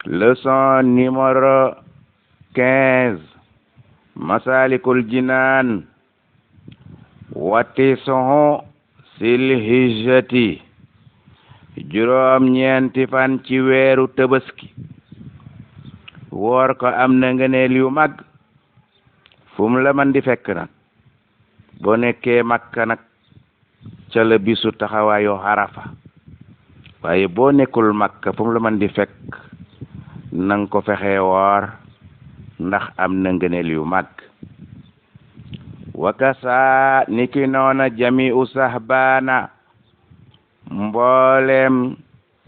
leçon numéro 15 masalikul jinaan wati soho sil hijjati juróom ñeenti fan ci weeru Tabaski woor ko am na ngëneel yu mag fu mu la man di fekk nag boo nekkee Makka nag ca la bisu taxawaayu Arafa waaye boo nekkul Makka fu mu la man di fekk nang ko fexe woor ndax am na ngëneel yu mag wakasa niki noona jami'u sahbana mboolem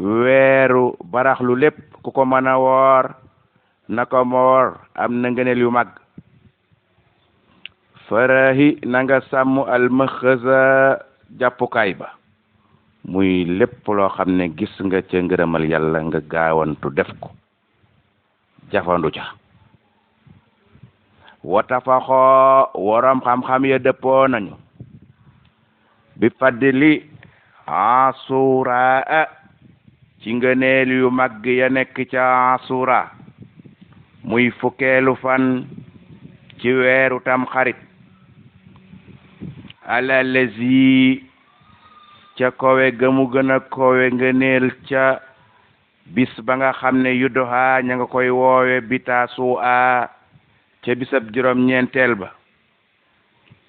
weeru baraxlu lépp ku ko mën a woor na ko woor am na ngëneel yu mag farahi na nga sàmm almaxasa jàppukaay ba muy lépp loo xam ne gis nga ca ngërëmal yàlla nga gaawantu def ko jafandu ca watafaxoo worom xam-xam ya dëppoo nañu bi fadli asura ci ngëneel yu mag ya nekk ca asura muy fukkeelu fan ci weeru tam xarit ala lazi ca kowe gamu gën a kowe ngëneel ca bis ba nga xam ne yuddoha ña nga koy woowe bitaasu a ca bisab juróom ñeenteel ba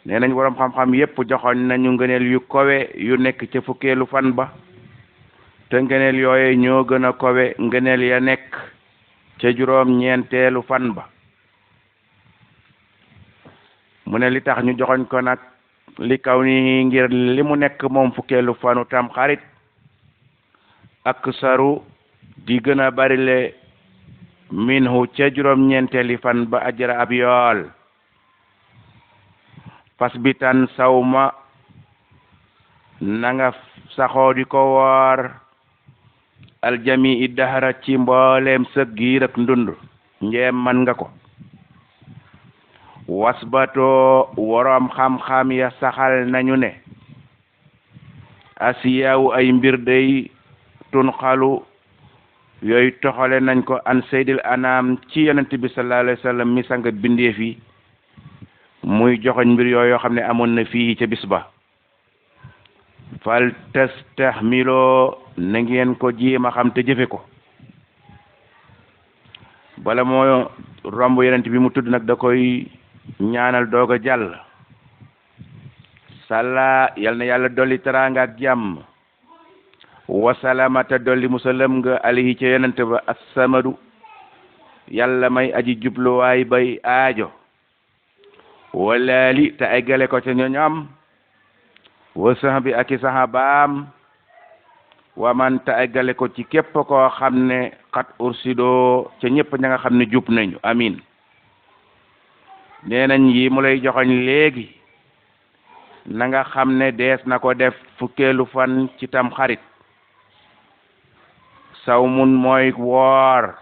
nee nañ waroom xam-xam yépp joxoñ nañu ngëneel yu kowe yu nekk ca fukkeelu fan ba te ngëneel yooye ñoo gën a kowe ngëneel ya nekk ca juróom ñeenteelu fan ba mu ne li tax ñu joxoñ ko nag li kaw ni ngir li mu nekk moom fukkeelu fanu tam xarit ak saru di gën a bari le minhu ca juróom ñeenteeli fan ba ajra ab yool fas bitan sawma na nga saxoo di ko woor aljami i dahara ci mbooleem sëg giir ak ndund njeem man nga ko wasbato woroom xam-xam ya saxal nañu ne asiyawu ay mbir day tun xalu yooyu toxale nañ ko an seydil anam ci yonent bi sallallahu alayhi wa sallam mi sang bindeef yi muy joxoñ mbir yooyu xam ne amoon na fii ca bis ba fal tastahmiloo na ngeen ko jiima xam te jëfe ko bala moo romb yonent bi mu tudd nag da koy ñaanal doog a jàll salla yal na yàlla dolli teraanga ak jàmm wasalamata dolli musalam nga alayhi ca yonent ba assamadu yàlla may aji jubluwaay bay aajo walaali te ay gale ko ca ñoñam wa sahbi ak i sahabaam wa man te ay gale ko ci képp koo xam ne xat ursidoo ca ñëpp ña nga xam ne jub nañu amin nee nañ yi mu lay joxoñ léegi na nga xam ne dees na ko def fukkeelu fan ci tam xarit sawmun mooy woor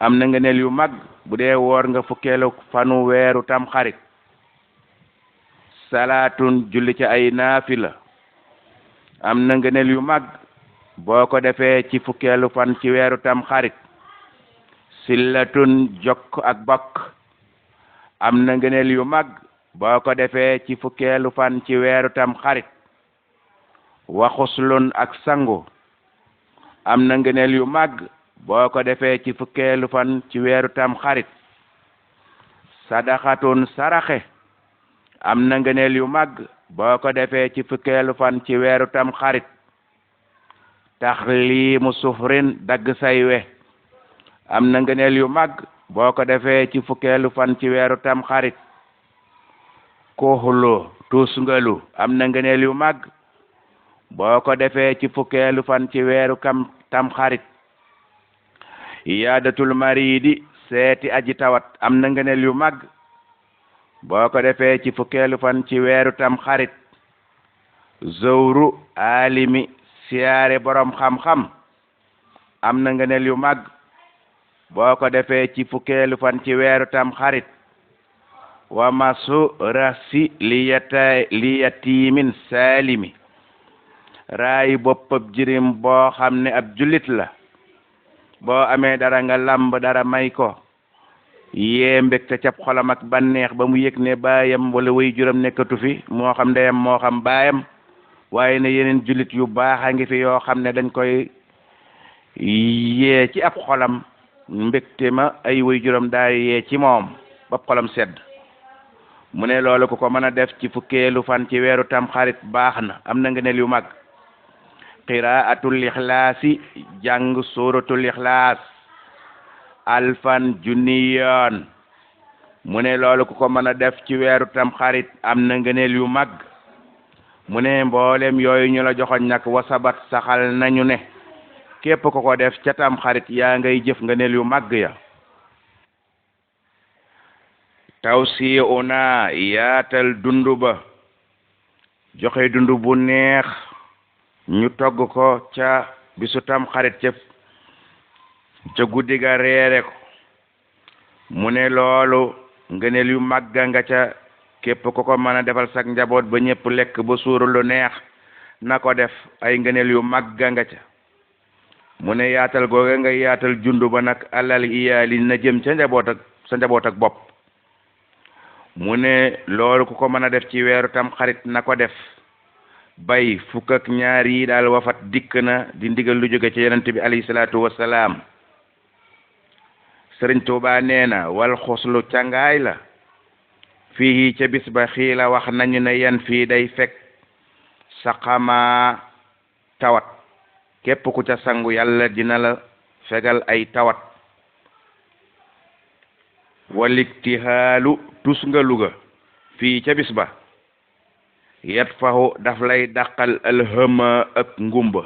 am na ngëneel yu mag bu dee woor nga fukkeelu fanu weeru tam xarit salaatun julli ci ay naafila am na ngëneel yu mag boo ko defee ci fukkeelu fan ci weeru tam xarit sillatun jokk ak bokk am na ngëneel yu mag boo ko defee ci fukkeelu fan ci weeru tam xarit waxuslun ak sangu am na ngëneel yu mag boo ko defee ci fukkeelu fan ci weeru tam xarit sadaxatun saraxe am na ngëneel yu mag boo ko defee ci fukkeelu fan ci weeru tam xarit taxliimu sufrin dagg say we am na ngëneel yu mag boo ko defee ci fukkeelu fan ci weeru tam xarit kuxlu tusngalu am na ngëneel yu mag boo ko defee ci fukkeelu fan ci weeru tam xarit iyaadatul maridi seeti aji tawat am na ngëneel yu mag boo ko defee ci fukkeelu fan ci weeru tam xarit zawru alimi siyaare borom xam-xam am na ngëneel yu mag boo ko defee ci fukkeelu fan ci weeru tam xarit wa masu rasi li yatimin salimi raay boppab jirim boo xam ne ab jullit la boo amee dara nga lamb dara may ko yee mbégte cap xolam ak banneex ba mu yëg ne baayam wala way juram nekkatu fi moo xam ndeyam moo xam baayam waaye ne yeneen jullit yu baax a ngi fi yoo xam ne dañ koy yee ci ab xolam mbégte ma ay way juram daay yee ci moom ba xolam sedd mu ne loolu ku ko mën a def ci fukkeelu fan ci weeru tam xarit baax na am na ngëneel yu mag qiraatul ixlaasi jàng suratul ixlaas alfan junni yoon mu ne loolu ku ko mën a def ci weeru tam xarit am na ngëneel yu mag mu ne mboolem yooyu ñu la joxoñ nag wasabat saxal nañu ne képp ko ko def ca tam xarit yaa ngay jëf ngëneel yu mag ya tawsiuna yaatal dundu ba joxe dundu bu neex ñu togg ko ca bisu tam xarit ca guddi ga reere ko mu ne loolu ngëneel yu màgga nga ca képp ko ko mën a defal sak njaboot ba ñëpp lekk ba suuru lu neex na ko def ay ngëneel yu màgga nga ca mu ne yaatal googa nga yaatal jundu ba nag alal iyaali na jëm ca sa njaboot ak bopp mu ne loolu ku ko mën a def ci weeru tam xarit na ko def bay fukk ak ñaar yi daal wafat dikk na di ndigal lu jóge ci yonent bi alayhi salaatu wassalaam sëriñ Tuubaa nee na wal xuslu cangaay la fii ca bis ba xii la wax nañu ne yan fii day fekk saqama tawat képp ku ca sangu yàlla dina la fegal ay tawat waliktihaalu tus nga luga fii ca bis ba yet faxu daf lay dàqal alhama ak ngumba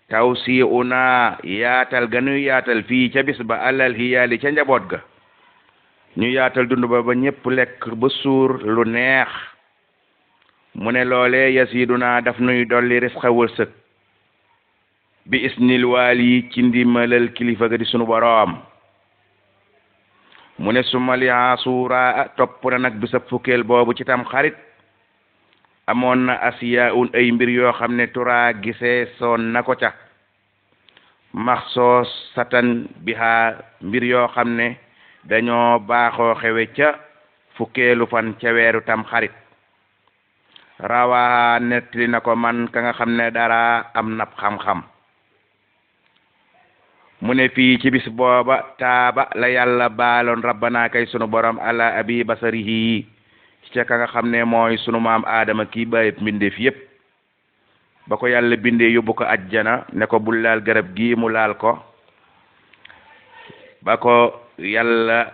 taw si una yaatal ga ñu yaatal fii ca bis ba alal hiyaali ca njaboot ga ñu yaatal dund ba ñépp lekk ba suur lu neex mu ne loole yasiduna daf nuy dolli risqa wërsëg bi isnil waali ci ndimalal kilifa ga di sunu boroom mu ne sumali asura topp na nag bisab fukkeel boobu ci tam xarit amoon na asiya un ay mbir yoo xam ne tura gisee soon na ko ca max soo satan biha mbir yoo xam ne dañoo baaxoo xewe ca fukkeelu fan ca weeru tam xarit rawa nettali na ko man ka nga xam ne dara am nab xam-xam mu ne fii ci bis booba taaba la yàlla baaloon rabbana kay sunu borom ala abi basarihi ca ka nga xam ne mooy sunu maam aadama kii bàyyib mbindeef yépp ba ko yàlla bindee yóbbu ko ajjana ne ko bul laal garab gii mu laal ko ba ko yàlla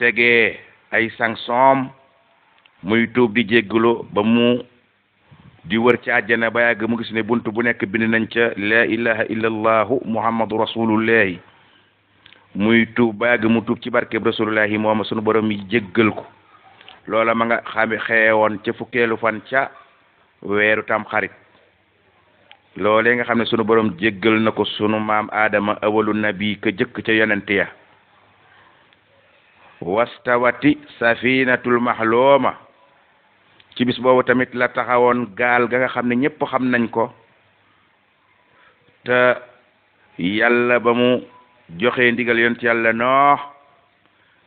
tegee ay sanction muy tuub di jégglu ba mu di wër ci àjjana ba yàgg mu gis ne buntu bu nekk bind nañ ca la ilaha illallahu muhammadu rasulullahi muy tuub ba yàgg mu tuub ci barkeb rasulullahi moom sunu borom yi jéggal ko loola ma nga xame xeewoon ca fukkeelu fan ca weeru tam xarit loolee nga xam ne sunu borom jéggal na ko sunu maam aadama awalu nabi ka jëkk ca yonente ya wastawati safinatul mahlooma ci bis boobu tamit la taxawoon gaal ga nga xam ne ñépp xam nañ ko te yàlla ba mu joxe ndigal yonent yàlla noox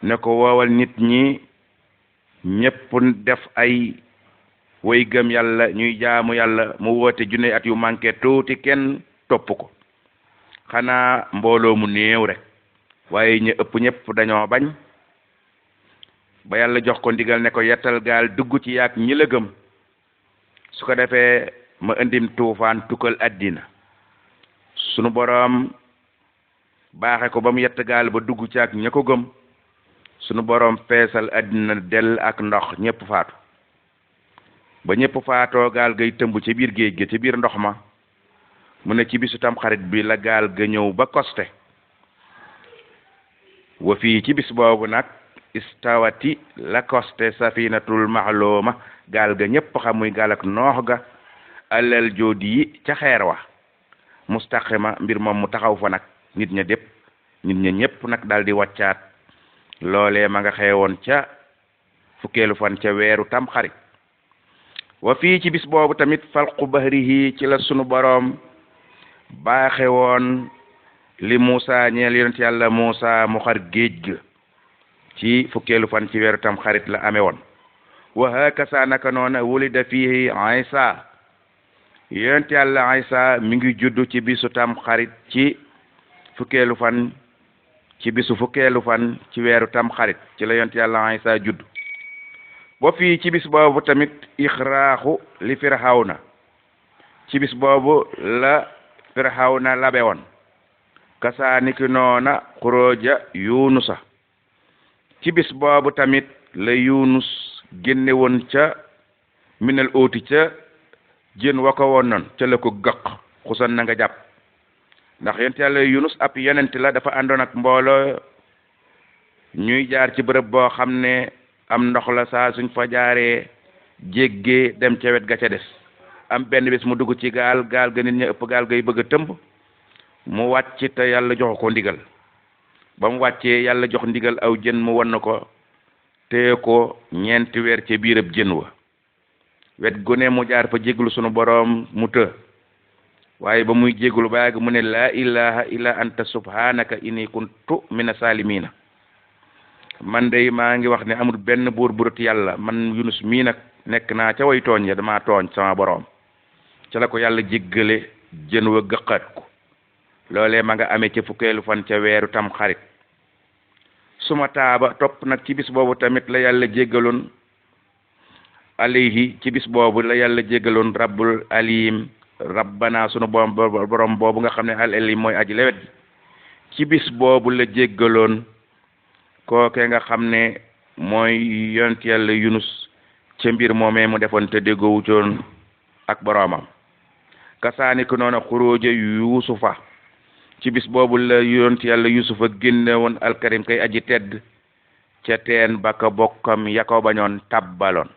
ne ko woowal nit ñi ñépp def ay way gëm yàlla ñuy jaamu yàlla mu woote junne at yu manqué tuuti kenn topp ko xanaa mbooloo mu néew rek waaye ñu ëpp ñépp dañoo bañ ba yàlla jox ko ndigal ne ko yettal gaal dugg ci yaak ñi la gëm su ko defee ma indim tuufaan tukkal addina sunu boroom baaxe ko ba mu yett gaal ba dugg ci ak ña ko gëm sunu boroom feesal addina del ak ndox ñépp faatu ba ñépp faatoo gaal gay tëmb ci biir géej gi ci biir ndox ma mu ne ci bisu tam xarit bi la gaal ga ñëw ba koste wa fii ci bis boobu nag istawati la koste safinatul maxlooma gaal ga ñépp xam muy gaal ak noox ga alal joodi yi ca xeer wa mustaqima mbir moom mu taxaw fa nag nit ña ñépp nag daal di wàccaat loolee ma nga xewoon ca fukkeelu fan ca weeru tam xarit wa fii ci bis boobu tamit falqu bahrihi ci la sunu boroom baaxe woon li Muusa ñeel yonent yàlla Muusa mu xar géej ga ci fukkeelu fan ci weeru tam xarit la amee woon wa hakasa naka noona wulida fihi Isa yonent yàlla Isa mi ngi juddu ci bisu tam xarit ci fukkeelu fan ci bisu fukkeelu fan ci weeru tam xarit ci la yonent yàlla Isa juddu ba fii ci bis boobu tamit ixraaxu li Firawna ci bis boobu la Firawna labe woon kasaaniki noona xuróoja Yunusa ci bis boobu tamit la Yunus génne woon ca minal óoti ca jën wa ko woon noon ca la ko gëq xusan na nga jàpp ndax yonent yàlla Yunus ab yonent la dafa àndoon ak mbooloo ñuy jaar ci bërëb boo xam ne am ndox la saa suñ fa jaaree jéggee dem ca wet ga ca des am benn bés mu dugg ci gaal ga nit ña ëpp gaal gay bëgg a tëmb mu wàcc te yàlla jox ko ndigal ba mu wàccee yàlla jox ndigal aw jën mu wan ko téye ko ñeenti weer ca biirab jën wa wet gu ne mu jaar fa jéglu sunu boroom mu të waaye ba muy jéglu ba yàgg mu ne laa ilaha illa anta subhanaka inni kuntu mina salimina man day maa ngi wax ne amul benn buur burut yàlla man Yunus mii nag nekk naa ca way tooñ ya damaa tooñ sama boroom ca la ko yàlla jéggale jën wa gëqaat ko loolee ma nga amee ca fukkeelu fan ca weeru tam xarit suma taaba topp nag ci bis boobu tamit la yàlla jéggaloon alayhi ci bis boobu la yàlla jéggaloon rabbul alim rabbana sunu borom boobu nga xam ne al alim mooy aji lewet ci bis boobu la jéggaloon kooke nga xam ne mooy yonent yàlla Yunus ca mbir moomee mu defoon te déggoowutoon ak boroomam kasaani ko noonu xuróoja Yuusufa ci bis boobu la yonent yàlla Yuusufa génne woon alkarim kay aji tedd ca teen ba ka bokkam ya ko bañoon tabbaloon